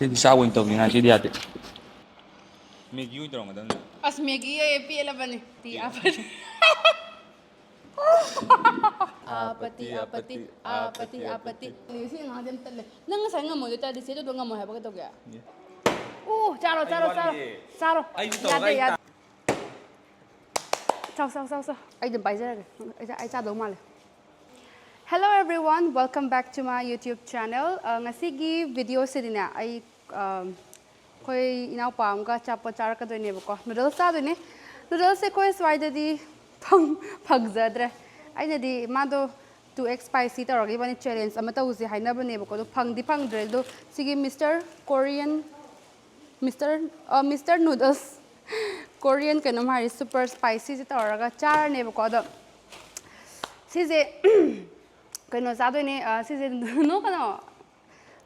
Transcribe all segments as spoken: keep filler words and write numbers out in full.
ꯑꯩꯗꯤ ꯆꯥꯛ ꯑꯣꯏꯅ ꯇꯧꯅꯤ ꯉꯁꯤꯗꯤ ꯌꯥꯗꯦ꯫ ꯃꯦꯒꯤ ꯑꯣꯏꯅ ꯇꯧꯔꯝꯒꯗꯕꯅꯤ꯫ ꯑꯁ, ꯃꯦꯒꯤ ꯑꯦ ꯄꯦꯜꯂꯕꯅꯤ꯫ ꯇꯤ ꯑꯥꯄꯠ꯫ ꯑꯥꯄꯠꯇꯤ, ꯑꯥꯄꯠꯇꯤ, ꯑꯥꯄꯠꯇꯤ, ꯑꯥꯄꯠꯇꯤ꯫ ꯁꯤ ꯑꯉꯥꯡꯁꯦ ꯌꯥꯝ ꯇꯜꯂꯦ꯫ ꯅꯪ ꯉꯁꯥꯏ ꯉꯝꯃꯣꯏꯗꯣꯏ ꯇꯥꯔꯗꯤ ꯆꯦꯗꯣ ꯉꯝꯃꯣꯏ ꯍꯥꯏꯕ ꯀꯩꯗꯧꯒꯦ? ꯑꯣ, ꯆꯥꯔꯣ, ꯆꯥꯔꯣ, ꯆꯥꯔꯣ꯫ ꯆꯥꯔꯣ꯫ ꯑꯩꯁꯨ ꯇꯧꯔꯒ ꯌꯥꯗꯦ, ꯑꯩ ꯌꯥꯗꯦ꯫ ꯆꯥꯎ, ꯆꯥꯎ, ꯆꯥꯎ, ꯆꯥꯎ꯫ ꯑꯩ ꯑꯗꯨꯝ ꯄꯥꯏꯖꯔꯒꯦ꯫ ꯑꯩ ꯆꯥ-, ꯑꯩ ꯆꯥꯗꯧ ꯃꯥꯜꯂꯦ꯫ Hello everyone, welcome back to my YouTube channel. ꯑ, ꯉꯁꯤꯒꯤ ꯚꯤꯗꯤꯑꯣꯁꯤꯗꯤꯅꯦ, ꯑꯩ, ꯑ, ꯑꯩꯈꯣꯏ ꯏꯅꯥꯎꯄꯥ ꯑꯃꯒ ꯑꯆꯥꯄꯣꯠ ꯆꯥꯔꯛꯀꯗꯣꯏꯅꯦꯕꯀꯣ꯫ ꯅꯨꯗꯜꯁ ꯆꯥꯗꯣꯏꯅꯦ꯫ ꯅꯨꯗꯜꯁꯁꯦ ꯑꯩꯈꯣꯏ ꯁ꯭ꯋꯥꯏꯗꯗꯤ ꯐꯪ-, ꯐꯪꯖꯗ꯭ꯔꯦ꯫ ꯑꯩꯅꯗꯤ ꯃꯥꯗꯣ two X spicy ꯇꯧꯔꯒ ꯏꯕꯥꯅꯤ ꯆꯦꯂꯦꯟꯖ ꯑꯃ ꯇꯧꯁꯦ ꯍꯥꯏꯅꯕꯅꯦꯕꯀꯣ꯫ ꯑꯗꯣ ꯐꯪꯗꯤ ꯐꯪꯗ꯭ꯔꯦ꯫ ꯑꯗꯣ ꯁꯤꯒꯤ ꯃꯤꯁꯇꯔ ꯀꯣꯔꯤꯌꯟ ꯃꯤꯁꯇꯔ, ꯑ, ꯃꯤꯁꯇꯔ ꯅꯨꯗꯜꯁ, ꯀꯣꯔꯤꯌꯟ ꯀꯩꯅꯣꯝ ꯍꯥꯏꯔꯤ, ꯁꯨꯄꯔ ꯁ꯭ꯄꯥꯏꯁꯤꯁꯦ ꯇꯧꯔꯒ ꯆꯥꯔꯅꯦꯕꯀꯣ꯫ ꯑꯗꯣ ꯁꯤꯁꯦ ꯀꯩꯅꯣ ꯆꯥꯗꯣꯏꯅꯦ, ꯑ, ꯁꯤꯁꯦ ꯅꯣ ꯀꯩꯅꯣ,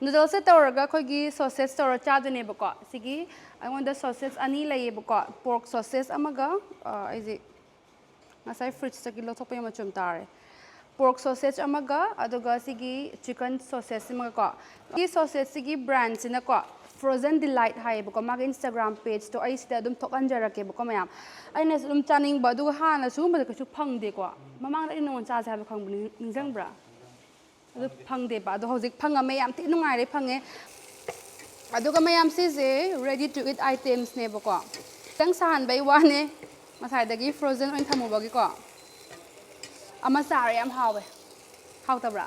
ꯅꯨꯗꯜꯁꯁꯦ ꯇꯧꯔꯒ ꯑꯩꯈꯣꯏꯒꯤ ꯁꯣꯁꯦꯁ ꯇꯧꯔ ꯆꯥꯗꯣꯏꯅꯦꯕꯀꯣ꯫ ꯁꯤꯒꯤ ꯑꯩꯉꯣꯟꯗ ꯁꯣꯁꯦꯁ ꯑꯅꯤ ꯂꯩꯌꯦꯕꯀꯣ, ꯄꯣꯔꯛ ꯁꯣꯁꯦꯁ ꯑꯃꯒ, ꯑ, ꯑꯩꯁꯦ ꯉꯁꯥꯏ ꯐ꯭ꯔꯤꯖꯇꯒꯤ ꯂꯧꯊꯣꯛꯄ ꯌꯥꯝ ꯃꯆꯨꯝ ꯇꯥꯔꯦ꯫ ꯄꯣꯔꯛ ꯁꯣꯁꯦꯁ ꯑꯃꯒ, ꯑꯗꯨꯒ ꯁꯤꯒꯤ ꯆꯤꯀꯟ ꯁꯣꯁꯦꯁ ꯑꯃꯒꯀꯣ꯫ ꯁꯤ ꯁꯣꯁꯦꯁꯁꯤꯒꯤ ꯕ꯭ꯔꯥꯟꯁꯤꯅꯀꯣ, Frozen Delight ꯍꯥꯏꯌꯦꯕꯀꯣ꯫ ꯃꯥꯒꯤ Instagram ꯄꯦꯖꯇꯣ ꯑꯩ ꯁꯤꯗ ꯑꯗꯨꯝ ꯊꯣꯛꯍꯟꯖꯔꯛꯀꯦꯕꯀꯣ ꯃꯌꯥꯝ꯫ ꯑꯩꯅꯁꯨ ꯑꯗꯨꯝ ꯆꯥꯅꯤꯡꯕ, ꯑꯗꯨꯒ ꯍꯥꯟꯅ ꯁꯤꯒꯨꯝꯕꯁꯦ ꯀꯩꯁꯨ ꯐꯪꯗꯦꯀꯣ꯫ ꯃꯃꯥꯡꯗ ꯑꯩꯅ ꯅꯉꯣꯟꯗ ꯆꯥꯁꯦ ꯍꯥꯏꯕ ꯈꯪꯕ ꯅꯤꯡ-, ꯅꯤꯡꯁꯤꯡꯕ꯭ꯔꯥ? ꯑꯗꯨ ꯐꯪꯗꯦꯕ꯫ ꯑꯗꯣ ꯍꯧꯖꯤꯛ ꯐꯪꯉꯝꯃꯦ, ꯌꯥꯝ ꯊꯤ ꯅꯨꯡꯉꯥꯏꯔꯦ, ꯐꯪꯉꯦ꯫ ꯑꯗꯨꯒ ꯃꯌꯥꯝ, ꯁꯤꯁꯦ ready to eat items ꯅꯦꯕꯀꯣ꯫ ꯈꯤꯇꯪ ꯁꯥꯍꯟꯕꯩ ꯋꯥꯅꯦ, ꯉꯁꯥꯏꯗꯒꯤ frozen ꯑꯣꯏꯅ ꯊꯝꯃꯨꯕꯒꯤꯀꯣ꯫ ꯑꯃ ꯆꯥꯔꯦ, ꯌꯥꯝ ꯍꯥꯎꯋꯦ꯫ ꯍꯥꯎꯇꯕ꯭ꯔꯥ?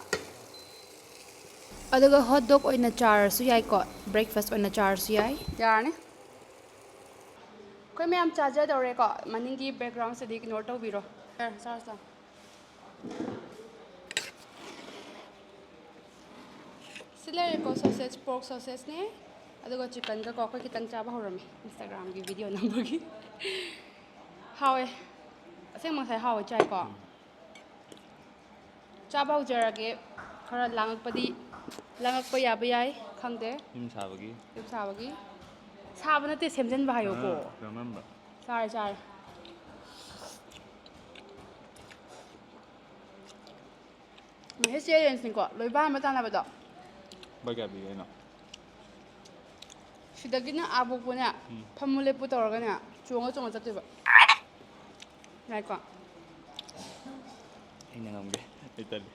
ꯑꯗꯨꯒ ꯍꯣꯠ ꯗꯣꯒ ꯑꯣꯏꯅ ꯆꯥꯔꯁꯨ ꯌꯥꯏꯀꯣ, ꯕ꯭ꯔꯦꯛꯐꯥꯁ ꯑꯣꯏꯅ ꯆꯥꯔꯁꯨ ꯌꯥꯏ꯫ ꯌꯥꯔꯅꯤ꯫ ꯑꯩꯈꯣꯏ ꯃꯌꯥꯝ ꯆꯥꯖꯗꯧꯔꯦꯀꯣ꯫ ꯃꯅꯤꯡꯒꯤ ꯕꯦꯛꯒ꯭ꯔꯥꯎꯟꯁꯤꯗꯤ ꯏꯒꯅꯣꯔ ꯇꯧꯕꯤꯔꯣ꯫ ꯆꯥꯔꯣ, ꯆꯥꯔꯣ, ꯆꯥꯔꯣ꯫ ꯁꯤ ꯂꯩꯔꯦꯀꯣ, ꯁꯣꯁꯦꯁ, ꯄꯣꯔꯛ ꯁꯣꯁꯦꯁꯅꯦ, ꯑꯗꯨꯒ ꯆꯤꯀꯟꯒꯀꯣ꯫ ꯑꯩꯈꯣꯏ ꯈꯤꯇꯪ ꯆꯥꯕ ꯍꯧꯔꯝꯃꯦ ꯏꯟꯁꯇꯥꯒ꯭ꯔꯥꯝꯒꯤ ꯚꯤꯗꯤꯑꯣ ꯅꯝꯕꯒꯤ꯫ ꯍꯥꯎꯋꯦ, ꯑꯁꯦꯡꯕ ꯉꯁꯥꯏ ꯍꯥꯎꯋꯦ ꯆꯥꯏꯀꯣ꯫ ꯆꯥꯕ ꯍꯧꯖꯔꯒꯦ꯫ ꯈꯔ ꯂꯥꯡꯉꯛꯄꯗꯤ, ꯂꯥꯡꯉꯛꯄ ꯌꯥꯕ ꯌꯥꯏ, ꯈꯪꯗꯦ꯫ ꯌꯨꯝ ꯁꯥꯕꯒꯤ꯫ ꯌꯨꯝ ꯁꯥꯕꯒꯤ꯫ ꯁꯥꯕ ꯅꯠꯇꯦ, ꯁꯦꯝꯖꯤꯟꯕ ꯍꯥꯏꯌꯣꯀꯣ꯫ ꯑꯥ, ꯁꯦꯝꯖꯤꯟꯕ꯫ ꯆꯥꯔꯦ, ꯆꯥꯔꯦ꯫ ꯃꯁꯤ ꯆꯦꯂꯦꯟꯖꯅꯤꯀꯣ, ꯂꯣꯏꯕꯥ ꯑꯃ ꯇꯥꯟꯅꯕꯗꯣ꯫ ꯂꯨꯄꯥ ꯀꯌꯥ ꯄꯤꯒꯦ ꯍꯥꯏꯅꯣ? ꯁꯤꯗꯒꯤꯅ ꯑꯥ ꯐꯥꯎꯕꯅꯦ, ꯎꯝ꯫ ꯐꯝꯃꯨ ꯂꯦꯞꯄꯨ ꯇꯧꯔꯒꯅꯦ, ꯆꯣꯡꯉ ꯆꯣꯡꯉ ꯆꯠꯇꯣꯏꯕ꯫ ꯌꯥꯏꯀꯣ? ꯑꯩꯅ ꯉꯝꯒꯦ꯫ ꯑꯩ ꯇꯜꯂꯤ꯫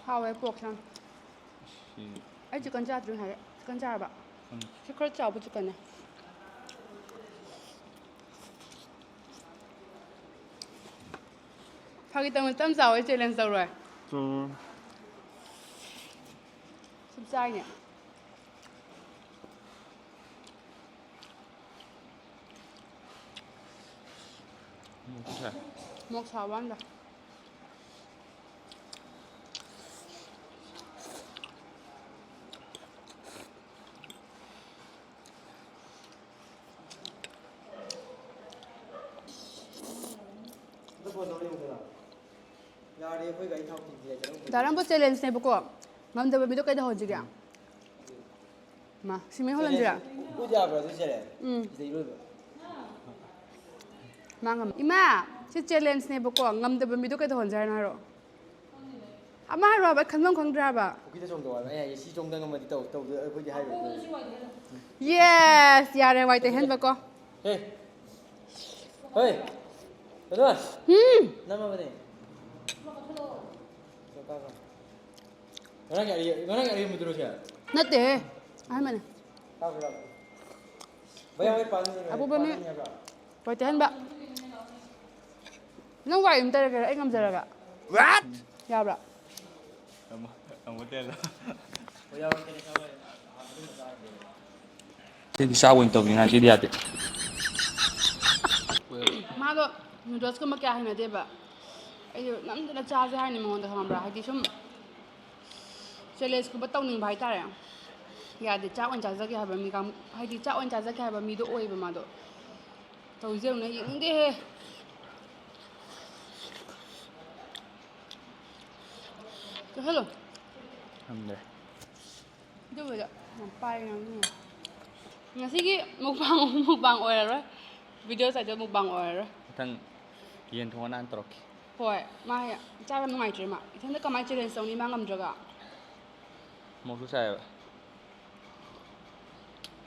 ꯍꯥꯎꯋꯦ pork ꯁꯦ ꯌꯥꯝ꯫ ꯁꯤ ꯑꯩ chicken ꯆꯥꯗ꯭ꯔꯤ ꯉꯁꯥꯏ꯫ Chicken ꯆꯥꯔꯕ? ꯎꯝ꯫ ꯁꯤ ꯈꯔ ꯆꯥꯎꯕ chickenꯅꯦ꯫ ꯐꯥꯒꯤ ꯇꯧꯅꯤ, ꯇꯞ ꯆꯥꯎꯋꯦ, challenge ꯇꯧꯔꯣꯏ꯫ ꯎꯝ꯫ ꯁꯨꯝ ꯆꯥꯏꯅꯦ꯫ ꯃꯣꯔꯣꯛ ꯁꯥꯏ꯫ ꯃꯣꯔꯣꯛ ꯁꯥꯕ ꯋꯥꯅꯤꯗ꯫ ꯌꯥꯔꯦ, ꯑꯩꯈꯣꯏ ꯒꯥꯔꯤ ꯊꯥꯎ ꯇꯤꯡꯈꯤꯔꯦ, ꯆꯠꯂꯣ꯫ ꯗꯥ ꯔꯥꯝꯕꯨ challengeꯅꯦꯕꯀꯣ, ꯉꯝꯗꯕ ꯃꯤꯗꯣ ꯀꯩꯗꯧꯍꯟꯁꯤꯒꯦ? ꯃꯥ, ꯁꯤꯃꯦꯟ ꯍꯣꯜꯍꯟꯁꯤꯔꯥ? ꯎꯠ ꯌꯥꯕ꯭ꯔꯣ ꯑꯗꯨ challenge? ꯎꯝ꯫ ꯁꯤꯗ ꯏꯔꯣꯏꯕ꯫ ꯃꯥ ꯉꯝ-, ꯏꯃꯥ, ꯁꯤ challengeꯅꯦꯕꯀꯣ, ꯉꯝꯗꯕ ꯃꯤꯗꯣ ꯀꯩꯗꯧꯍꯟꯁꯦ ꯍꯥꯏꯅꯣ ꯍꯥꯏꯔꯣ? ꯑꯃ ꯍꯥꯏꯔꯣ ꯍꯥꯏꯕ, ꯑꯩ ꯈꯟꯐꯝ ꯈꯪꯗ꯭ꯔꯦ ꯍꯥꯏꯕ꯫ ꯄꯨꯈ꯭ꯔꯤꯗ ꯆꯣꯡꯊꯧ ꯍꯥꯏꯕ꯫ ꯑꯩ ꯍꯥꯏꯁꯦ ꯁꯤ ꯆꯣꯡꯊ ꯉꯝꯃꯗꯤ ꯇꯧ, ꯇꯧꯗ-, ꯑꯩꯈꯣꯏꯗꯤ ꯍꯥꯏꯔꯣꯏ꯫ Yes, ꯌꯥꯔꯦ, ꯋꯥꯏ ꯇꯩꯍꯟꯕꯀꯣ꯫ ꯍꯦ꯫ ꯍꯣꯏ꯫ ꯀꯩꯅꯣ? ꯎꯝ꯫ ꯅꯝꯃꯕꯅꯦ꯫ ꯀꯥ, ꯀꯥ꯫ ꯉꯔꯥꯡꯒꯤ ꯑꯔꯤ-, ꯉꯔꯥꯡꯒꯤ ꯑꯔꯤꯕꯗꯨꯔꯣ ꯁꯦ? ꯅꯠꯇꯦꯍꯦ꯫ ꯑꯍꯟꯕꯅꯦ꯫ ꯂꯥꯛꯈ꯭ꯔꯦ, ꯂꯥꯛꯈ꯭ꯔꯦ꯫ ꯚꯩꯌꯥ ꯍꯣꯏ ꯄꯥꯟꯅꯤ, ꯑꯄꯨꯕꯅꯤ꯫ ꯄꯥꯟꯅꯤ ꯍꯥꯏꯕ꯭ꯔꯣ? ꯍꯣꯏ, ꯇꯩꯍꯟꯕ꯫ ꯅꯪ ꯋꯥꯔꯤ ꯑꯃ ꯇꯩꯔꯒꯦꯔꯥ? ꯑꯩ ꯉꯝꯖꯔꯒ꯫ What? ꯌꯥꯕ꯭ꯔꯥ? ꯑꯃꯨꯛ, ꯑꯃꯨꯛ ꯇꯩꯍꯜꯂꯣ꯫ ꯍꯣꯏ, ꯌꯥꯎꯔꯛꯀꯦ, ꯌꯥꯎꯔꯛꯀꯦ꯫ ꯁꯤꯗꯤ ꯆꯥꯛ ꯑꯣꯏꯅ ꯇꯧꯅꯤ, ꯉꯁꯤꯗꯤ ꯌꯥꯗꯦ꯫ ꯃꯥꯗꯣ noodlesꯀꯨꯝꯕ ꯀꯌꯥ ꯍꯩꯅꯗꯦꯕ꯫ ꯑꯩꯁꯨ ꯅꯝꯗꯅ ꯆꯥꯁꯦ ꯍꯥꯏꯅꯤ ꯃꯉꯣꯟꯗ, ꯈꯪꯕ꯭ꯔꯥ? ꯍꯥꯏꯗꯤ ꯁꯨꯝ challengeꯀꯨꯝꯕ ꯇꯧꯅꯤꯡꯕ ꯍꯥꯏꯇꯥꯔꯦ꯫ ꯌꯥꯗꯦ, ꯆꯥꯛ ꯑꯣꯏꯅ ꯆꯥꯖꯒꯦ ꯍꯥꯏꯕ ꯃꯤ ꯀꯥꯡ-, ꯍꯥꯏꯗꯤ ꯆꯥꯛ ꯑꯣꯏꯅ ꯆꯥꯖꯒꯦ ꯍꯥꯏꯕ ꯃꯤꯗꯣ ꯑꯣꯏꯌꯦꯕ ꯃꯥꯗꯣ꯫ ꯇꯧꯁꯦ ꯌꯦꯡꯉꯨꯅꯦ, ꯌꯦꯡꯅꯤꯡꯗꯦꯍꯦ꯫ ꯆꯠꯍꯜꯂꯣ꯫ ꯉꯝꯗ꯭ꯔꯦ꯫ ꯑꯗꯨꯕꯨꯗꯤ ꯌꯥꯝ ꯄꯥꯏ ꯉꯥꯡꯅꯤꯡꯉꯦ꯫ ꯉꯁꯤꯒꯤ mukbang, mukbang ꯑꯣꯏꯔꯔꯣꯏ꯫ Video title mukbang ꯑꯣꯏꯔꯔꯣꯏ꯫ ꯃꯊꯪ ꯌꯦꯟ ꯊꯣꯡꯉ ꯅꯥꯟꯅ ꯇꯧꯔꯛꯀꯦ꯫ ꯍꯣꯏ, ꯃꯥ ꯆꯥꯕ ꯅꯨꯡꯉꯥꯏꯇ꯭ꯔꯦ ꯃꯥ꯫ ꯏꯊꯟꯇ ꯀꯃꯥꯏꯅ challenge ꯇꯧꯅꯤ ꯃꯥ ꯉꯝꯗ꯭ꯔꯒ? ꯃꯣꯔꯣꯛꯁꯨ ꯁꯥꯏꯌꯦꯕ꯫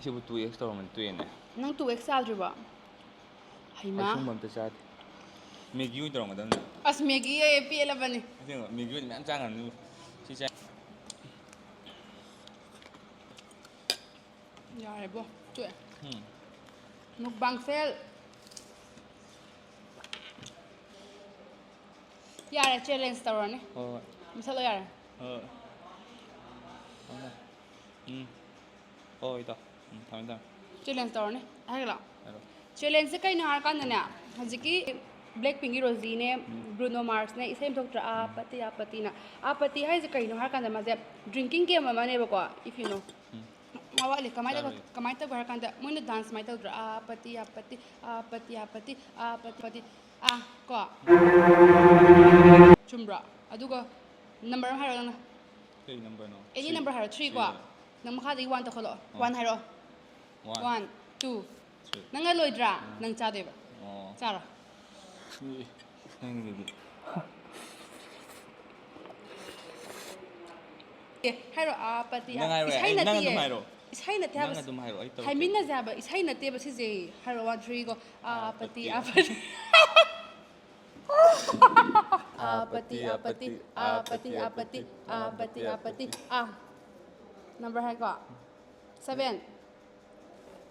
ꯁꯤꯕꯨ ꯇꯨ ꯑꯦꯛꯁ ꯇꯧꯔꯝꯃꯗꯤ ꯇꯣꯛꯑꯦꯅꯦ꯫ ꯅꯪ ꯇꯨ ꯑꯦꯛꯁ ꯆꯥꯗ꯭ꯔꯤꯕꯣ? ꯍꯩꯃꯥ꯫ ꯑꯩ ꯁꯨꯝꯕ ꯑꯝꯇ ꯆꯥꯗꯦ꯫ ꯃꯦꯒꯤ ꯑꯣꯏꯅ ꯇꯧꯔꯝꯒꯗꯕꯅꯦ꯫ ꯑꯁ, ꯃꯦꯒꯤ ꯑꯩ ꯄꯦꯜꯂꯕꯅꯤ꯫ ꯑꯁꯦꯡꯕ ꯃꯦꯒꯤ ꯑꯣꯏꯅ ꯃꯌꯥꯝ ꯆꯥꯈ꯭ꯔꯕꯅꯤ꯫ ꯁꯤ ꯆꯥ꯫ ꯌꯥꯔꯦꯕꯣ, ꯇꯣꯛꯑꯦ꯫ ꯎꯝ꯫ Mukbang fail. ꯌꯥꯔꯦ, ꯆꯦꯂꯦꯟꯖ ꯇꯧꯔꯅꯤ꯫ ꯍꯣꯏ ꯍꯣꯏ꯫ ꯃꯨꯊꯠꯂꯣ ꯌꯥꯔꯦ꯫ ꯍꯣꯏ꯫ ꯊꯝꯃꯦ꯫ ꯎꯝ꯫ ꯍꯣꯏ ꯏꯇꯥꯎ꯫ ꯎꯝ, ꯊꯝꯃꯦ ꯊꯝꯃꯦ꯫ ꯆꯦꯂꯦꯟꯖ ꯇꯧꯔꯅꯤ꯫ ꯍꯥꯏꯒꯠꯂꯣ꯫ ꯍꯥꯏꯔꯣ꯫ ꯆꯦꯂꯦꯟꯖꯁꯦ ꯀꯩꯅꯣ ꯍꯥꯏꯔꯀꯥꯟꯗꯅꯦ, ꯍꯧꯖꯤꯛꯀꯤ ꯕ꯭ꯂꯦꯛ ꯄꯤꯡꯒꯤ ꯔꯣꯖꯤꯅꯦ, ꯎꯝ꯫ ꯕ꯭ꯔꯨꯅꯣ ꯃꯥꯔꯁꯅꯦ, ꯏꯁꯩ ꯑꯃ ꯊꯣꯛꯇ꯭ꯔꯥ, ꯑꯥ ꯎꯝ꯫ ꯄꯇꯤ ꯑꯥ ꯄꯇꯤꯅ꯫ ꯑꯥ ꯄꯇꯤ ꯍꯥꯏꯁꯦ ꯀꯩꯅꯣ ꯍꯥꯏꯔꯀꯥꯟꯗ, ꯃꯥꯁꯦ ꯗ꯭ꯔꯤꯡꯀꯤꯡ ꯒꯦꯝ ꯑꯃꯅꯦꯕꯀꯣ, if you know꯫ ꯎꯝ꯫ ꯃꯥ ꯋꯥꯠꯂꯤ꯫ ꯀꯃꯥꯏꯅ ꯇꯧꯕ, ꯆꯥꯔꯣꯏ꯫ ꯀꯃꯥꯏꯅ ꯇꯧꯕ ꯍꯥꯏꯔꯀꯥꯟꯗ, ꯃꯣꯏꯅ ꯗꯥꯟꯁ ꯀꯃꯥꯏꯅ ꯇꯧꯗ꯭ꯔꯥ, ꯑꯥ ꯄꯇꯤ ꯑꯥ ꯄꯇꯤ, ꯑꯥ ꯄꯇꯤ ꯑꯥ ꯄꯇꯤ, ꯑꯥ ꯄꯇꯤ ꯑꯥ ꯄꯇꯤ, ꯑꯥ ꯀꯣ? ꯆꯨꯝꯕ꯭ꯔꯣ? ꯑꯗꯨꯒ ꯅꯝꯕꯔ ꯑꯃ ꯍꯥꯏꯔꯛꯑꯣ ꯅꯪꯅ꯫ ꯀꯩ ꯅꯝꯕꯔꯅꯣ? ꯑꯦꯅꯤ Three꯫ ꯅꯝꯕꯔ ꯍꯥꯏꯔꯣ, ꯊ꯭ꯔꯤ ꯀꯣ? Three꯫ ꯅꯪ ꯃꯈꯥꯗꯒꯤ ꯋꯥꯟ ꯇꯧꯈꯠꯂꯛꯑꯣ꯫ ꯑꯣ꯫ ꯋꯥꯟ ꯍꯥꯏꯔꯛꯑꯣ꯫ One꯫ One, two. Three꯫ ꯅꯪꯅ ꯂꯣꯏꯗ꯭ꯔꯥ? ꯎꯝ꯫ ꯅꯪ ꯆꯥꯗꯣꯏꯕ꯫ ꯑꯣ꯫ ꯆꯥꯔꯣ꯫ ꯏ, ꯅꯪꯒꯤꯗꯨꯗꯤ꯫ ꯑꯦ, ꯍꯥꯏꯔꯣ, ꯑꯥ ꯄꯇꯤ ꯑꯥ꯫ ꯅꯪ ꯍꯥꯏꯔꯣ, ꯏꯁꯩ ꯑꯩ, ꯅꯪ ꯅꯠꯇꯤꯌꯦ꯫ ꯑꯗꯨꯝ ꯍꯥꯏꯔꯣ꯫ ꯏꯁꯩ ꯅꯠꯇꯦ ꯍꯥꯏꯕ꯫ ꯅꯪ ꯑꯗꯨꯝ ꯍꯥꯏꯔꯣ, ꯑꯩ ꯇꯧꯔꯛꯀꯦ꯫ ꯍꯥꯏꯃꯤꯟꯅꯁꯦ ꯍꯥꯏꯕ, ꯏꯁꯩ ꯅꯠꯇꯦꯕ ꯁꯤꯁꯦ꯫ ꯍꯥꯏꯔꯣ, ꯋꯥꯟ, ꯊ꯭ꯔꯤ, ꯒꯣ꯫ ꯑꯥ ꯄꯇꯤ ꯑꯥ ꯄꯇꯤ꯫ ꯑꯥ ꯄꯇꯤ ꯑꯥ ꯄꯇꯤ, ꯑꯥ ꯄꯇꯤ ꯑꯥ ꯄꯇꯤ, ꯑꯥ ꯄꯇꯤ ꯑꯥ ꯄꯇꯤ, ꯑꯥ꯫ ꯅꯝꯕꯔ ꯍꯥꯏꯀꯣ? Seven.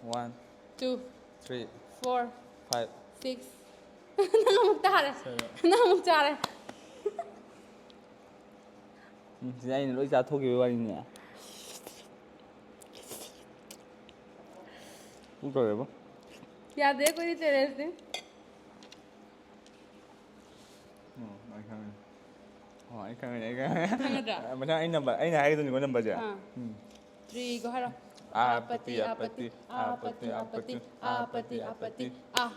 One꯫ Two. Three꯫ Four. Five꯫ Six. ꯅꯪ ꯑꯃꯨꯛ ꯇꯥꯔꯦ꯫ Seven꯫ ꯅꯪ ꯑꯃꯨꯛ ꯆꯥꯔꯦ꯫ ꯎꯝ, ꯁꯤꯗ ꯑꯩꯅ ꯂꯣꯏ ꯆꯥꯊꯣꯛꯈꯤꯕꯒꯤ ꯋꯥꯔꯤꯅꯦ꯫ ꯄꯨꯛ ꯇꯧꯔꯦꯕꯣ꯫ ꯌꯥꯗꯦ ꯑꯩꯈꯣꯏꯗꯤ ꯆꯦꯂꯦꯟꯖꯅꯤ꯫ ꯑꯣ, ꯑꯩ ꯈꯪꯉꯦ꯫ ꯑꯣ, ꯑꯩ ꯈꯪꯉꯦ, ꯑꯩ ꯈꯪꯉꯦ꯫ ꯈꯪꯒꯗ꯭ꯔꯥ? ꯃꯊꯪ ꯑꯩ ꯅꯝꯕꯔ, ꯑꯩꯅ ꯍꯥꯏꯒꯗꯣꯏꯅꯤꯀꯣ ꯅꯝꯕꯔꯁꯦ? ꯑꯥ꯫ ꯎꯝ꯫ ꯊ꯭ꯔꯤꯒꯣ ꯍꯥꯏꯔꯣ꯫ ꯑꯥ ꯑꯥ ꯄꯇꯤ, ꯄꯇꯤ ꯑꯥ ꯑꯥ ꯄꯇꯤ, ꯄꯇꯤ, ꯑꯥ ꯄꯇꯤ ꯑꯥ ꯄꯇꯤ, ꯑꯥ ꯄꯇꯤ ꯑꯥ ꯄꯇꯤ ꯑꯥ꯫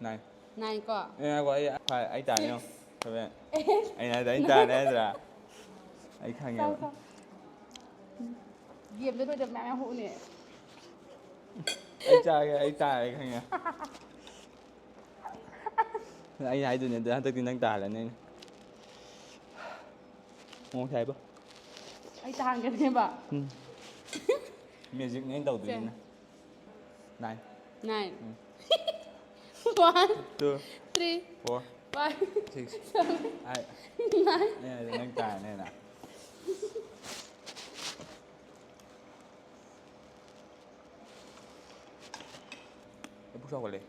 Nine꯫ ꯅꯥꯏꯟ ꯀꯣ? ꯑꯦ, ꯉꯥꯏꯈꯣ, ꯑꯩ, ꯑꯩ ꯇꯥꯔꯦ ꯌꯦꯡꯉꯣ꯫ Seven꯫ ꯑꯩꯅ ꯍꯥꯏꯗ꯭ꯔꯥ, ꯑꯩ ꯇꯥꯔꯦ ꯍꯥꯏꯗ꯭ꯔꯥ? ꯑꯩ ꯈꯪꯉꯦꯕ꯫ ꯆꯥꯎ, ꯆꯥꯎ꯫ ꯒꯦꯝꯗ ꯂꯣꯏꯗꯕ ꯃꯌꯥꯝ ꯌꯥꯝ ꯍꯧꯅꯦ꯫ ꯑꯩ ꯆꯥꯒꯦ, ꯑꯩ ꯇꯥꯔꯦ ꯈꯪꯉꯦ꯫ ꯑꯩꯅ ꯍꯥꯏꯗꯨꯅꯦ, ꯑꯗꯨ ꯍꯟꯗꯛꯇꯤ ꯅꯪ ꯇꯥꯍꯜꯂꯅꯤ ꯑꯩꯅ꯫ ꯃꯣꯔꯣꯛ ꯁꯥꯏꯕ꯫ ꯑꯩ ꯇꯥꯍꯟꯒꯅꯦꯕ꯫ ꯃꯦꯖꯤꯛꯅꯦ ꯑꯩꯅ ꯇꯧꯗꯣꯏꯁꯤꯅ꯫ Nine, Nine. One, two, three, four, five, six, seven, eight. Nine. ꯑꯦ, ꯅꯪ ꯇꯥꯔꯅꯦꯅ꯫ ꯑꯩ ꯄꯨꯛ ꯁꯥꯎꯒꯠꯂꯦ꯫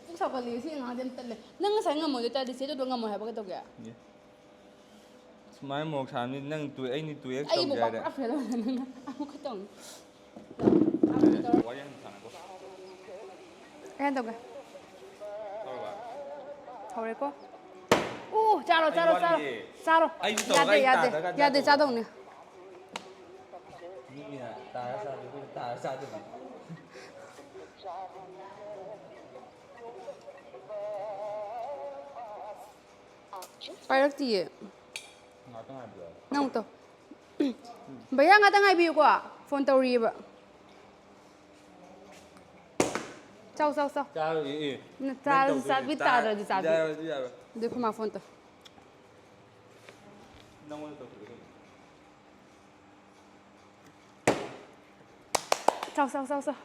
ꯄꯨꯛ ꯁꯥꯎꯒꯠꯂꯤ, ꯁꯤ ꯑꯉꯥꯡꯁꯦ ꯌꯥꯝ ꯇꯜꯂꯦ꯫ ꯅꯪ ꯉꯁꯥꯏ ꯉꯝꯃꯣꯏꯗꯣꯏ ꯇꯥꯔꯗꯤ ꯆꯦꯗꯣ ꯉꯝꯃꯣꯏ ꯍꯥꯏꯕ ꯀꯩꯗꯧꯒꯦ? ꯁꯨꯃꯥꯏꯅ ꯃꯣꯔꯣꯛ ꯁꯥꯕꯅꯤ ꯅꯪ ꯇꯨ ꯑꯩꯅꯤ ꯇꯨ ꯑꯦꯛꯁ ꯑꯩꯕꯨ ꯇꯧꯖꯔꯦ꯫ ꯄꯥꯛ ꯐꯦꯜ ꯑꯣꯏꯔꯦ ꯅꯪꯅ꯫ ꯑꯃꯨꯛꯀ ꯇꯧꯅꯤ꯫ ꯋꯥꯔꯤ ꯌꯥꯝ ꯁꯥꯟꯅꯀꯣ꯫ ꯑꯩ ꯍꯟꯗꯣꯛꯀꯦ꯫ ꯇꯧꯔꯕ? ꯍꯧꯔꯦꯀꯣ꯫ ꯑꯣ, ꯆꯥꯔꯣ, ꯑꯩ ꯆꯥꯔꯣ, ꯆꯥꯔꯣ꯫ ꯋꯥꯠꯂꯤꯌꯦ꯫ ꯆꯥꯔꯣ꯫ ꯑꯩꯁꯨ ꯇꯧꯔꯒ ꯌꯥꯗꯦ, ꯑꯩ ꯌꯥꯗꯦ꯫ ꯇꯥꯗ꯭ꯔꯒ ꯌꯥꯗꯦ, ꯇꯧꯕ꯫ ꯆꯥꯗꯧꯅꯦ꯫ ꯃꯤꯅ ꯇꯥꯔ ꯆꯥꯕ, ꯑꯩꯈꯣꯏꯅ ꯇꯥꯔ ꯆꯥꯗꯕꯤ꯫ ꯄꯥꯏꯔꯛꯇꯤꯌꯦ꯫ ꯉꯥꯛꯇꯪ ꯉꯥꯏꯕꯤꯌꯣ꯫ ꯅꯪ ꯑꯃꯨꯛ ꯇꯧ꯫ ꯚꯩꯌꯥ, ꯉꯥꯛꯇꯪ ꯉꯥꯏꯕꯤꯌꯨꯀꯣ꯫ ꯐꯣꯟ ꯇꯧꯔꯤꯑꯕ꯫ ꯆꯥꯎ, ꯆꯥꯎ, ꯆꯥꯎ꯫ ꯆꯥꯔꯣꯏ, ꯑꯦ, ꯑꯦ꯫ ꯅ-, ꯅꯪ ꯆꯥꯔꯁꯨ ꯇꯧꯗꯣꯏꯅꯦ꯫ ꯆꯥꯕꯤ, ꯇꯥ-, ꯇꯥꯗ꯭ꯔꯗꯤ ꯆꯥꯕꯤ꯫ ꯌꯥꯔꯣꯏ, ꯌꯥꯔꯣꯏ꯫ ꯑꯗꯨ ꯑꯩꯈꯣꯏ ꯃꯥ ꯐꯣꯟ ꯇꯧ꯫ ꯅꯪꯉꯣꯟꯗ ꯇꯧꯁꯤꯜꯂꯦ ꯀꯩꯅꯣ꯫ ꯆꯥꯎ, ꯆꯥꯎ, ꯆꯥꯎ, ꯆꯥꯎ꯫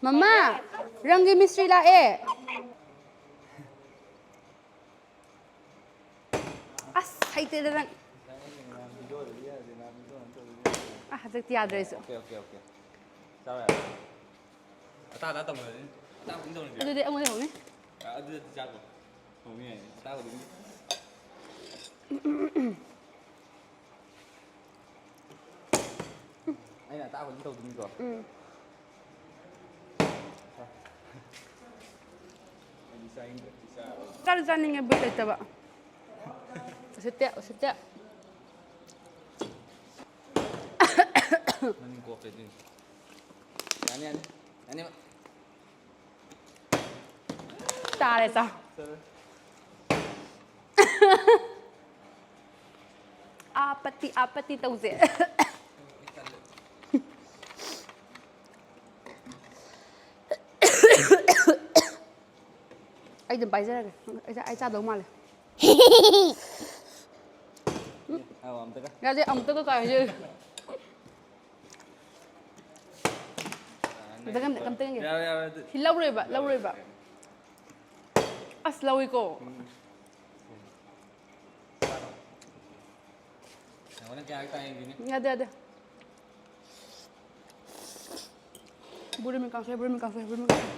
ꯃꯃꯥ, ꯔꯪꯒꯤ ꯃꯤꯁꯇ꯭ꯔꯤ ꯂꯥꯛꯑꯦ꯫ ꯑꯁ, ꯍꯩꯇꯦꯗ ꯅꯪ꯫ ꯑ, ꯍꯟꯗꯛꯇꯤ ꯌꯥꯗ꯭ꯔꯦ ꯑꯩꯁꯨ꯫ Okay, okay, okay. ꯆꯥꯕ ꯌꯥꯔꯦ꯫ ꯑꯇꯥ ꯑꯇꯥ ꯇꯧꯅꯔꯅꯤ꯫ ꯑꯇꯥ ꯈꯨꯗꯤꯡ ꯇꯧꯅꯁꯦ꯫ ꯑꯗꯨꯗꯤ ꯑꯩꯉꯣꯟꯗ ꯍꯧꯅꯤ꯫ ꯑ, ꯑꯗꯨꯗꯤ ꯆꯥꯈꯣ꯫ ꯍꯧꯅꯤ ꯍꯥꯏꯅꯤ꯫ ꯑꯇꯥ ꯈꯨꯗꯤꯡꯒꯤ꯫ ꯑꯩꯅ ꯑꯇꯥ ꯈꯨꯗꯤꯡ ꯇꯧꯗꯣꯏꯅꯤꯀꯣ꯫ ꯎꯝ꯫ ꯑꯩꯗꯤ ꯆꯥꯅꯤꯡꯗ꯭ꯔꯦ꯫ ꯆꯥꯔꯣꯏ꯫ ꯆꯥꯗꯤ ꯆꯥꯅꯤꯡꯉꯦ, ꯕꯤꯠ ꯂꯩꯇꯕ꯫ ꯎꯁꯤꯠꯇꯦ, ꯎꯁꯤꯠꯇꯦ꯫ ꯃꯅꯤꯡ ꯀꯣꯛ ꯂꯩꯗꯣꯏꯅꯤ꯫ ꯌꯥꯅꯤ, ꯌꯥꯅꯤ꯫ ꯌꯥꯅꯤꯕ꯫ ꯇꯥꯔꯦ, ꯆꯥꯎ꯫ ꯑꯥꯄꯠꯇꯤ, ꯑꯥꯄꯠꯇꯤ ꯇꯧꯁꯦ꯫ ꯑꯩ ꯑꯗꯨꯝ ꯄꯥꯏꯖꯔꯒꯦ꯫ ꯑꯩ ꯆꯥ-, ꯑꯩ ꯆꯥꯗꯧ ꯃꯥꯜꯂꯦ꯫ ꯑꯧ, ꯑꯝꯇꯒ꯫ ꯌꯥꯗꯦ, ꯑꯃꯨꯛꯇꯒ ꯀꯥꯏ ꯍꯥꯏꯖꯔꯤ꯫ ꯑꯝꯇꯒ, ꯑꯝꯇꯒ ꯌꯦꯡꯒꯦ꯫ ꯌꯥꯔꯦ, ꯌꯥꯔꯦ, ꯑꯗꯨ꯫ ꯁꯤ ꯂꯧꯔꯣꯏꯕ, ꯂꯧꯔꯣꯏꯕ꯫ ꯑꯁ, ꯂꯧꯏꯀꯣ꯫ ꯎꯝ꯫ ꯅꯪꯉꯣꯟꯗ ꯀꯌꯥ ꯇꯥꯏ ꯌꯦꯡꯒꯦꯅꯦ? ꯌꯥꯗꯦ, ꯌꯥꯗꯦ꯫ ꯕꯨꯔꯤ ꯃꯤ ꯀꯥꯡꯁꯣꯏ, ꯕꯨꯔꯤ ꯃꯤ ꯀꯥꯡꯁꯣꯏ, ꯕꯨꯔꯤ ꯃꯤ ꯀꯥꯡꯁꯣꯏ꯫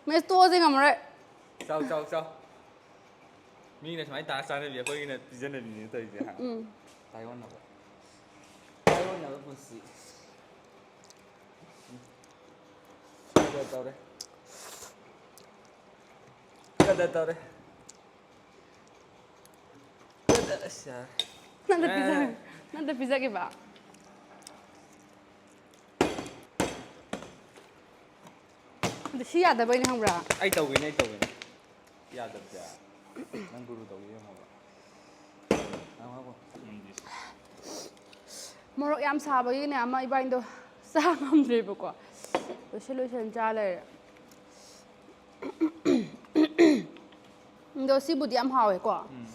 ꯃꯤꯁ, ꯇꯣꯛꯑꯁꯦ, ꯉꯝꯃꯔꯣꯏ꯫ ꯆꯥꯎ, ꯆꯥꯎ, ꯆꯥꯎ꯫ ꯃꯤꯅ ꯁꯨꯃꯥꯏꯅ ꯇꯥꯔ ꯆꯥꯅꯕꯤ, ꯑꯩꯈꯣꯏꯒꯤꯅ ꯄꯤꯖꯅꯕꯤꯅꯦ ꯇꯧꯔꯤꯁꯦ, ꯍꯥ? ꯎꯝ꯫ ꯇꯥꯏꯑꯣꯟꯅꯕ꯫ ꯇꯥꯏꯑꯣꯟꯅꯕ ꯄꯨꯟꯁꯤ꯫ ꯀꯗꯔ ꯇꯧꯔꯦ꯫ ꯀꯗꯔ ꯇꯧꯔꯦ꯫ ꯀꯗꯔ, ꯑꯁ, ꯌꯥꯔꯦ꯫ ꯅꯪꯗ ꯄꯤꯖ-, ꯑꯦ꯫ ꯅꯪꯗ ꯄꯤꯖꯒꯦꯕ꯫ ꯑꯗꯨ ꯁꯤ ꯌꯥꯗꯕꯩꯅꯦ, ꯈꯪꯕ꯭ꯔꯥ? ꯑꯩ ꯇꯧꯒꯦꯅꯦ, ꯑꯩ ꯇꯧꯒꯦꯅꯦ꯫ ꯌꯥꯗꯕꯁꯦ꯫ ꯅꯪ ꯒꯨꯔꯨ ꯇꯧꯒꯦ ꯌꯦꯡꯉꯣꯕ꯫ ꯉꯥꯏꯈꯣ, ꯉꯥꯏꯈꯣ꯫ ꯃꯣꯔꯣꯛ ꯌꯥꯝ ꯁꯥꯕꯒꯤꯅꯦ, ꯑꯃ ꯏꯕꯥꯏꯗꯣ ꯆꯥ ꯉꯝꯗ꯭ꯔꯦꯕꯀꯣ꯫ ꯂꯣꯏꯁꯤꯜ ꯂꯣꯏꯁꯤꯜ ꯆꯥ ꯂꯩꯔꯦ꯫ ꯑꯗꯣ ꯁꯤꯕꯨꯗꯤ ꯌꯥꯝ ꯍꯥꯎꯋꯦꯀꯣ꯫ ꯎꯝ꯫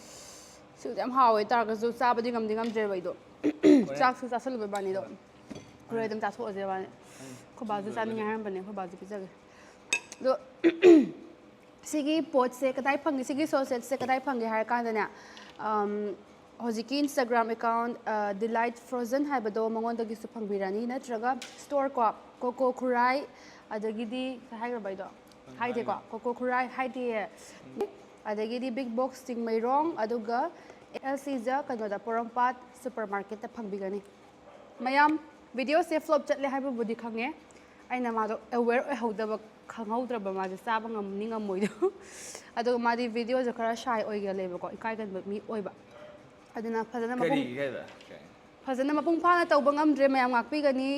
ꯁꯤꯕꯨꯗꯤ ꯌꯥꯝ ꯍꯥꯎꯋꯦ ꯇꯥꯔꯒꯁꯨ ꯆꯥꯕꯗꯤ ꯉꯝꯗꯤ ꯉꯝꯗ꯭ꯔꯦꯕ ꯑꯩꯗꯣ꯫ ꯍꯣꯔꯦꯟ꯫ ꯆꯥꯛꯁꯨ ꯆꯥꯁꯜꯂꯨꯕ ꯏꯕꯥꯅꯤꯗꯣ꯫ ꯍꯣꯏ꯫ ꯍꯣꯔꯦꯟ ꯑꯗꯨꯝ ꯆꯥꯊꯣꯛꯑꯁꯦ ꯏꯕꯥꯅꯤ꯫ ꯎꯝ꯫ ꯑꯩꯈꯣꯏ ꯕꯥꯁꯨ ꯂꯣꯏꯕꯗꯤ꯫ ꯆꯥꯅꯤꯡꯉꯦ ꯍꯥꯏꯔꯝꯕꯅꯦ, ꯑꯩꯈꯣꯏ ꯕꯥꯁꯨ ꯄꯤꯖꯒꯦ꯫ ꯑꯗꯣ ꯁꯤꯒꯤ ꯄꯣꯠꯁꯦ ꯀꯗꯥꯏ ꯐꯪꯒꯦ? ꯁꯤꯒꯤ ꯁꯣꯁꯦꯠꯁꯦ ꯀꯗꯥꯏ ꯐꯪꯒꯦ ꯍꯥꯏꯔ ꯀꯥꯟꯗꯅꯦ, ꯑꯝ, ꯍꯧꯖꯤꯛꯀꯤ Instagram account, ꯑ, Delight Frozen ꯍꯥꯏꯕꯗꯣ, ꯃꯉꯣꯟꯗꯒꯤꯁꯨ ꯐꯪꯕꯤꯔꯅꯤ, ꯅꯠꯇ꯭ꯔꯒ store ꯀꯣ, ꯀꯣꯀꯣ ꯈꯨꯔꯥꯏ, ꯑꯗꯒꯤꯗꯤ ꯀꯩ ꯍꯥꯏꯈ꯭ꯔꯕ ꯑꯩꯗꯣ? ꯍꯥꯏꯗꯦꯀꯣ? ꯍꯥꯏꯈ꯭ꯔꯦ꯫ ꯀꯣꯀꯣ ꯈꯨꯔꯥꯏ ꯍꯥꯏꯗꯦ꯫ ꯎꯝ꯫ ꯑꯗꯒꯤꯗꯤ Big Box ꯆꯤꯡꯃꯩꯔꯣꯡ, ꯑꯗꯨꯒ L C ꯖ ꯀꯩꯅꯣꯗ, ꯄꯣꯔꯣꯝꯄꯥꯠ supermarket ꯇ ꯐꯪꯕꯤꯒꯅꯤ꯫ ꯃꯌꯥꯝ, video ꯁꯦ flop ꯆꯠꯂꯦ ꯍꯥꯏꯕꯕꯨꯗꯤ ꯈꯪꯉꯦ꯫ ꯑꯩꯅ ꯃꯥꯗꯣ aware ꯑꯣꯏꯍꯧꯗꯕ, ꯈꯪꯍꯧꯗ꯭ꯔꯕ ꯃꯥꯁꯦ ꯆꯥꯕ ꯉꯝꯅꯤ ꯉꯝꯃꯣꯏꯗꯣ꯫ ꯑꯗꯨꯒ ꯃꯥꯗꯤ video ꯁꯦ ꯈꯔ shy ꯑꯣꯏꯒꯜꯂꯦꯕꯀꯣ, ꯏꯀꯥꯏꯒꯟꯕ ꯃꯤ ꯑꯣꯏꯕ꯫ ꯑꯗꯨꯅ ꯐꯖꯅ ꯃꯄꯨꯡ ꯀꯔꯤꯒꯤ ꯏꯀꯥꯏꯕ? ꯐꯖꯅ ꯃꯄꯨꯡ ꯐꯥꯅ ꯇꯧꯕ ꯉꯝꯗ꯭ꯔꯦ, ꯃꯌꯥꯝ ꯉꯥꯛꯄꯤꯒꯅꯤ꯫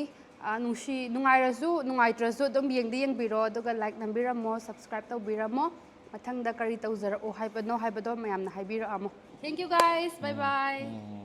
ꯑꯥ, ꯅꯨꯡꯁꯤ ꯅꯨꯡꯉꯥꯏꯔꯁꯨ ꯅꯨꯡꯉꯥꯏꯇ꯭ꯔꯁꯨ ꯑꯗꯨꯝ ꯌꯦꯡꯗꯤ ꯌꯦꯡꯕꯤꯔꯣ, ꯑꯗꯨꯒ like ꯅꯝꯕꯤꯔꯝꯃꯣ, subscribe ꯇꯧꯕꯤꯔꯝꯃꯣ꯫ ꯃꯊꯪꯗ ꯀꯔꯤ ꯇꯧꯖꯔꯛꯑꯣ ꯍꯥꯏꯕꯅꯣ ꯍꯥꯏꯕꯗꯣ ꯃꯌꯥꯝꯅ ꯍꯥꯏꯕꯤꯔꯛꯑꯝꯃꯣ꯫ Thank you guys, bye bye.